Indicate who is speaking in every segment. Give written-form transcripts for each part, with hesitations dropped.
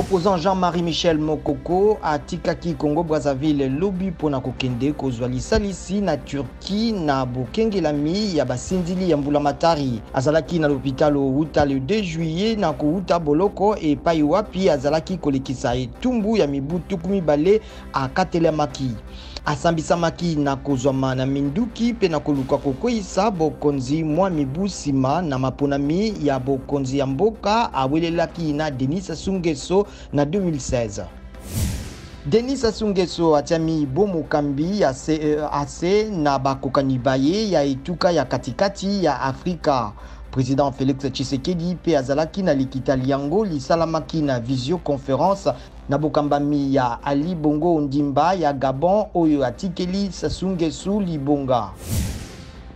Speaker 1: Opposant Jean-Marie Michel Mokoko atikaki Congo Brazzaville lobi mpo na kokende kozwa lisalisi na Turquie na bokengelami ya basinzili ya mbulamatari. Azalaki na lopitalo wuta le 2 juillet na kowuta boloko epai wapi azalaki kolekisa etumbu ya mibu 20 akatelemaki. Asambisamaki na kozwama na minduki mpe na koluka kokweyisa bokonzi mwa mibu nsima na maponami ya bokonzi ya mboka awelelaki na Denis Sassou Nguesso na 2016. Denis Sassou Nguesso atiami bo mokambi ya CEEAC na bakokani baye ya etuka ya katikati ya Afrika. President Felix Tshisekedi mpe azalaki na likita lyango lisalamaki na visioconference na bokambami ya Ali Bongo Ondimba ya Gabon oyo atikeli Sassou Nguesso libonga.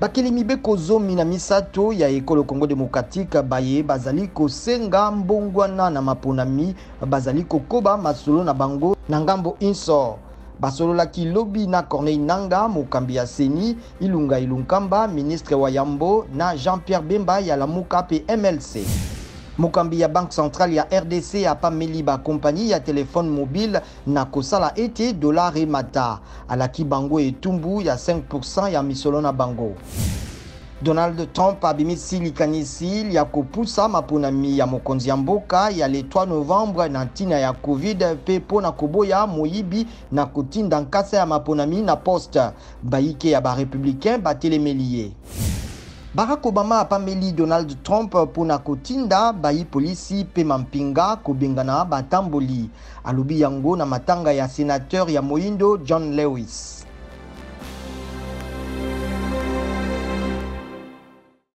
Speaker 1: Bakeli mibeko 13 ya ekolo Congo democratique baye bazali kosenga mbongwana na maponami bazali kokoba masolo na bango na ngambo inso. Basololaki lobi na Corneille Nangaa, mokambi ya CENI, Ilunga Ilunkamba, ministre wa yambo, na Jean-Pierre Bemba ya Lamuka mpe MLC. Mokambi ya Banque centrale ya rdc apameli ba compagnie ya telephone mobile na kosala ete dollar emata. Alaki bango etumbu ya 5% ya misolo na bango. Donald Trump abimisi likanisi lya kopusa maponami ya mokonzi ya mboka ya le 3 novembre na ntina ya Covid mpe mpo na koboya moyibi na kotinda nkasa ya maponami na poste. Bayike ya ba republicains batelemeli ye. Barack Obama apameli Donald Trump mpo na kotinda bayi polisi mpe mampinga kobengana batamboli. Alobi yango na matanga ya senateur ya moindo John Lewis.